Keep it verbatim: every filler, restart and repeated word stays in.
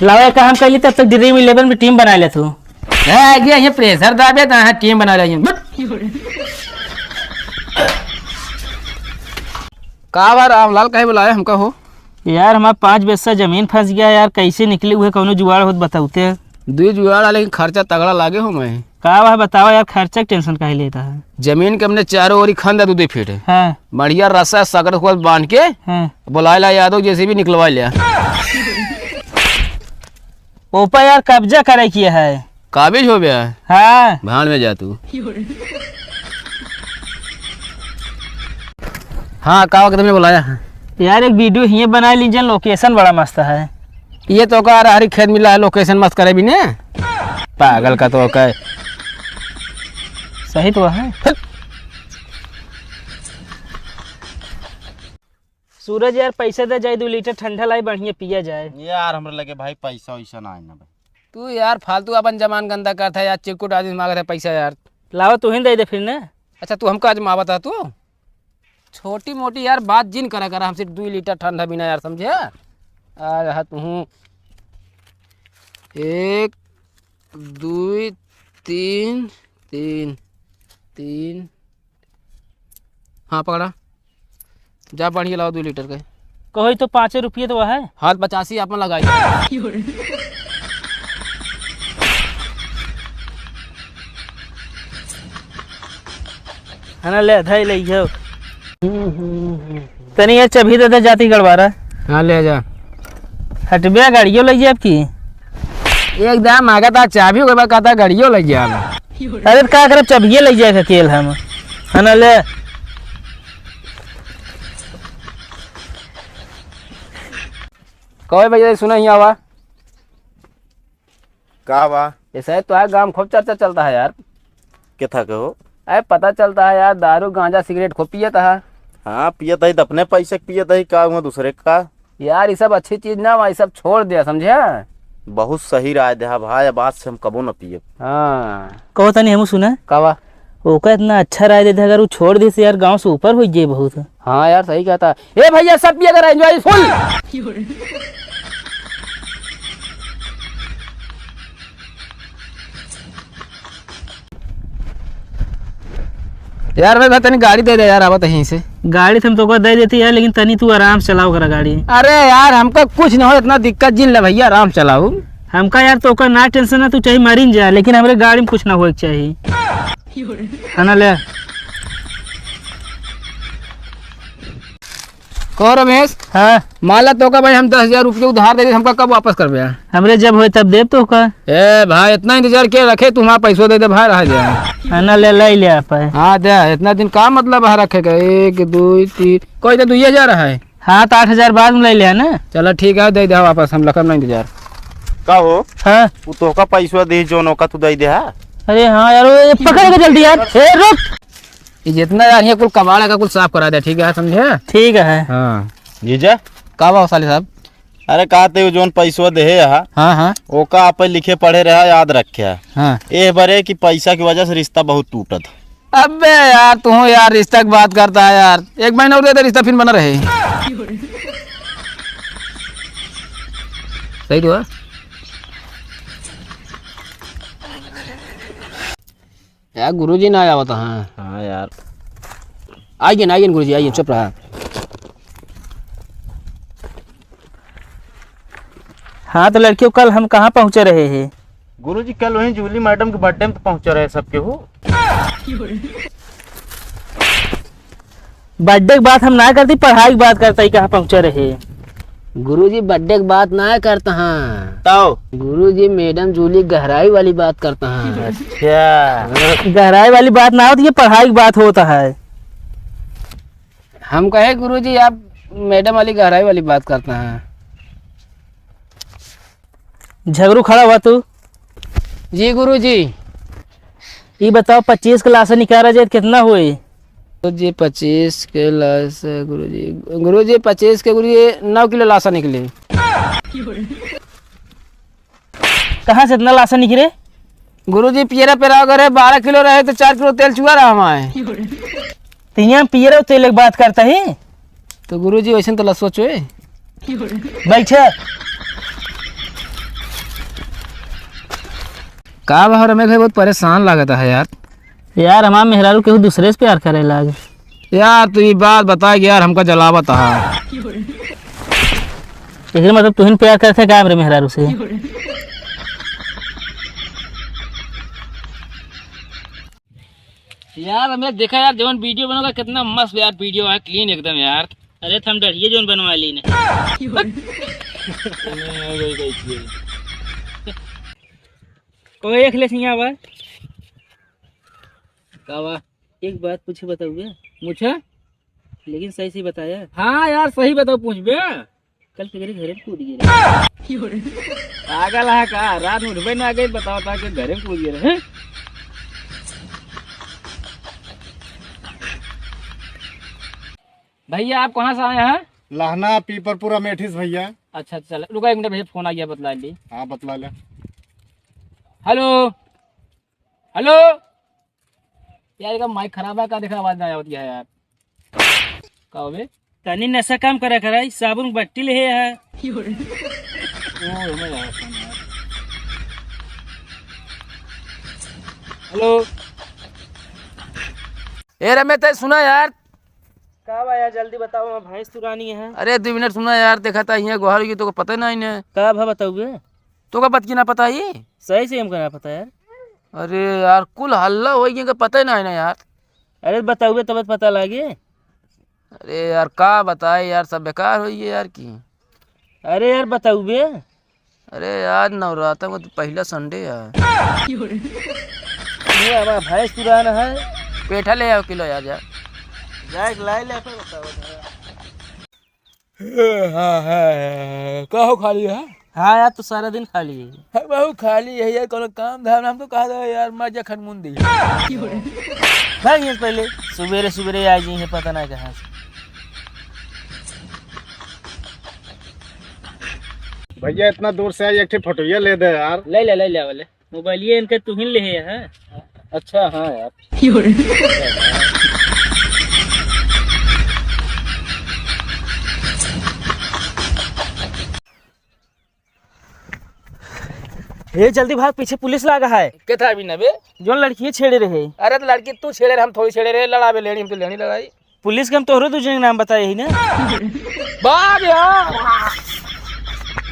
लावा, एक काम कर ली, तब तक Dream Eleven में team बना ले तू। है, ये, ये pressure दाबे, तो हाँ, team बना ले, ये। का बा रामलाल, काहे बुलाए हमका हो? यार, हमार पाँच बिस्सा जमीन फंस गया यार, कैसे निकली, उहे कौनो जुगाड़ होत बताउते। दुई जुगाड़ आ, लेकिन खर्चा तगड़ा लागे हो मैं। का बा बतावा यार, खर्चा के tension काहे लेता है? जमीन के हमने चारों ओरी खंदा दू दू फीट। हाँ। बढ़िया रस्सा सकड़ खोल बांध के हाँ। बुलाए ला यादव, JCB निकलवा लिया। ओपा यार कब्जा करे की है। काबिज हो गया है? हाँ। भाड़ में जा तू। हाँ, का वक्त में बुलाया है? यार, एक video हिये बना लीजिए, location बड़ा मस्त है। ये तो का हरी खेत मिला है, location मस्त करे भी ने। पागल का तो का। सही तो है। हट। सूरज यार, पैसा दे जाए, दो लीटर ठंडा लाई, बढ़िया पिया जाए। यार, हमरे लगे भाई पैसा वैसा ना है ना भाई। तू यार फालतू अपन जमान गंदा करता है यार, चिरकुट आदमी मांगत है पैसा यार। लावा, तू ही दे दे फिर ना। अच्छा, तू हमका आजमावत है तू? छोटी मोटी यार बात जिन करा करा हमसे, दो लीटर ठंडा बिना यार, समझे? आ रहा तू। एक, दो, तीन, तीन, तीन। हाँ, पकड़ा। जा, बढ़िया लावा दो लीटर के। कहो, ई तो पाँचे रुपये तो है। हाथ पचासी आप में लगाई। है ना, ले, धई ले, यो। तनी ये चाबी दे दे, जाती गड़वारा। हाँ, ले जा। हटबे, गाड़ियों ले जाए आपकी। एकदम आगे ता चाबी ओकर बाद कहता गाड़ियों ले जाए। अरे, का करब, चाबिये ले जाए अकेल हम। है ना, ले। कहो भैया, सुना ही आवा। का बा? ये शायद तो है, गाँव में खूब चर्चा चलता है यार। के था कहो? अरे पता चलता है यार, दारू, गांजा, सिगरेट खूब पियत है। हाँ, पियत है तो अपने पैसे के पियत है, का हुआ दूसरे का? यार, ये सब अच्छी चीज ना बा, ये सब छोड़ दे, समझे? बहुत सही राय देहा भाई, अब आज से हम कबो न पियब। हाँ। कहो तनी हमहू सुना। का बा? ओका इतना अच्छा राय देते, अगर वो छोड़ दे से यार, गाँव से ऊपर हो जाए बहुत। हाँ यार, सही कहता। ए भैया, सब पिया करा, enjoy full। यार भाई, भाई, तनी गाड़ी दे दे यार, आवत यहीं से। गाड़ी तो हम तोका दे देती यार, लेकिन तनी तू आराम से चलाओ करा गाड़ी। अरे यार, हमका कुछ ना हो, इतना दिक्कत जिन ले भैया, आराम चलाओ। हमका यार तोका ना tension ना, तू चाहे मरिन जा, लेकिन हमरे गाड़ी में कुछ ना होए के चाही। है ना, ले। कहो रमेश। हाँ। मान ला तोका भाई हम दस हजार रुपये उधार दे दे, हमका कब वापस करबे? हमरे जब होए तब देब तोका। ए भाई, इतना इंतजार के रखे, तू हमारा पैसो दे दे भाई, रह जा। है ना, ले, ले, ले आप। हाँ, दे, इतना दिन का मतलब है रखे का? एक, दो, तीन, कोई तो दुई हजार है। हाँ, तो आठ हजार बाद में ले ले ना। चलो ठीक है, दे दे वापस, हम रखब ना इंतजार। का हो? हाँ। वो तोका पैसवा दे, जोन ओका तू दे दे, हाँ? अरे हाँ यार, वो ये पकड़ के जल्दी यार। ए, रुक। ये जितना यार, ये कुल कबाड़ा का कुल साफ करा दे, ठीक है, समझे? ठीक है। हाँ। जीजा? का बा साले साहब? अरे, का ते जोन पैसवा देहे हा, हाँ, हाँ। ओका आप लिखे पढ़े रहा, याद रखे। हाँ। ए बरे कि पैसा की वजह से रिश्ता बहुत टूटत। अबे यार, तू यार रिश्ता की बात करता है यार, एक महीना और दे दे, रिश्ता फिर बना रहे। सही तो है। यार, गुरुजी ना आवत हैं। हाँ यार। आइए ना, आइए ना गुरुजी, आइए, चुप रहा। हाँ, तो लड़कियों, कल हम कहाँ पहुँचे रहे हैं? गुरुजी, कल वहीं जूली मैडम के birthday में तो पहुँचे रहे सबके हो। Birthday की बात हम ना करती, पढ़ाई की बात करता ही, कहाँ पहुँचे रहे? गुरुजी, birthday की बात ना करता हाँ। तौ? गुरुजी, मैडम जूली गहराई वाली बात करता हाँ। अच्छा। गहराई वाली बात ना होती, ये पढ़ाई की बात होता है। हम कहे गुरुजी, आप मैडम वाली गहराई वाली बात करता हाँ। झगरू, खड़ा हुआ तू। जी गुरुजी। ई बताओ, पच्चीस के लासा निकाला जाए, कितना होई? गुरुजी, पच्चीस के लासा, गुरुजी, गुरुजी, पच्चीस के गुरुजी, नौ किलो लासा निकले। कहाँ से इतना लासा निकले? गुरुजी, पियरा पेराव करे, बारह किलो रहे तो चार किलो तेल चुआ रहा हमारे। तो यहाँ पियरा तेल की बात करता ही। तो गुरुजी, वैसे तो लसवा चोए। बैठे। का बा रमेश भाई, बहुत परेशान लागत है यार। यार, हमार मेहरारू केहू दूसरे से प्यार करे लाग। यार, तू ई बात बता के यार, हमका जलावत है। एकरे मतलब तुहिन प्यार करते का हमरे मेहरारू से? यार, रमेश, देखा यार, जवन video बनोगा, कितना मस्त यार video है, clean एकदम यार। अरे, त हम डढ़िए जवन बनवा ली ने। ओ, एक ले सिंहा बा। का बा? एक बात पूछे, बताउबे? पूछा। लेकिन सही सही बताया। हाँ यार, सही बताओ, पूछबे। कल के घरे, घरे में कूद गिरे। पागल है का? रात में उठबे ना गए, बताओ था कि घरे में कूद गिरे, हैं? भैया, आप कहाँ से आए हैं? लहना पीपरपुर अमेठी से भैया। अच्छा, चल, रुका एक मिनट भैया, फोन आ गया, बतला ली। हाँ, बतला ले। हेलो, हेलो। यार, एका माइक खराब है का? देखा, आवाज ना आवत है यार। का होबे? तनी नशा कम करा करा, ई साबुन बट्टी ले है। ओ, हमें यार, फोन यार। हेलो। ए रमेश, तै सुना यार। का बा यार, जल्दी बताओ, हम भैंस तुरानी है। अरे, दो मिनट सुना यार, देखा था, हियाँ गोहार की तो पता नहीं ने। का भा बताउबे? तो का बात की ना पता ही? सही से हमका ना पता यार। अरे यार, कुल हल्ला होइ गया, पता ही नहीं ना यार। अरे बताउबे तब पता लागे। अरे यार, का बताए यार, सब बेकार होइ गया यार की। अरे यार बताउबे। अरे यार, नवरात्र में तो पहला Sunday है। ये हमारा भैंस पुराना है। पेठा ले आओ किलो यार, जा। जाए के लाई ले, फिर बताओ। हाँ, हाँ, हाँ, हाँ। का हो, खाली है? हाँ यार, तू सारा दिन खाली है। हम बहुत खाली है यार, कोनो काम धाम, हम तो कहा था यार, मर जा खनमुंदी। भाग यहाँ से पहले, सुबेरे सुबेरे आ जी है, पता ना कहाँ से। भैया, इतना दूर से आई, एक ठे फोटोया ले दे यार। ले ले, ले ले, वाले। मोबाइलिया इनका तुहिन ले है, हाँ? अच्छा, हाँ यार। ए, जल्दी भाग, पीछे पुलिस लागा है। के था अभी ना बे? जौन लड़की छेड़े रहे। अरे, तो लड़की तू छेड़े रहे, हम थोड़ी छेड़े रहे, लड़ावे लेनी, हम तो लेनी लड़ाई। पुलिस के हम तोहरे दू जने के नाम बताए ही ना। बाप रे।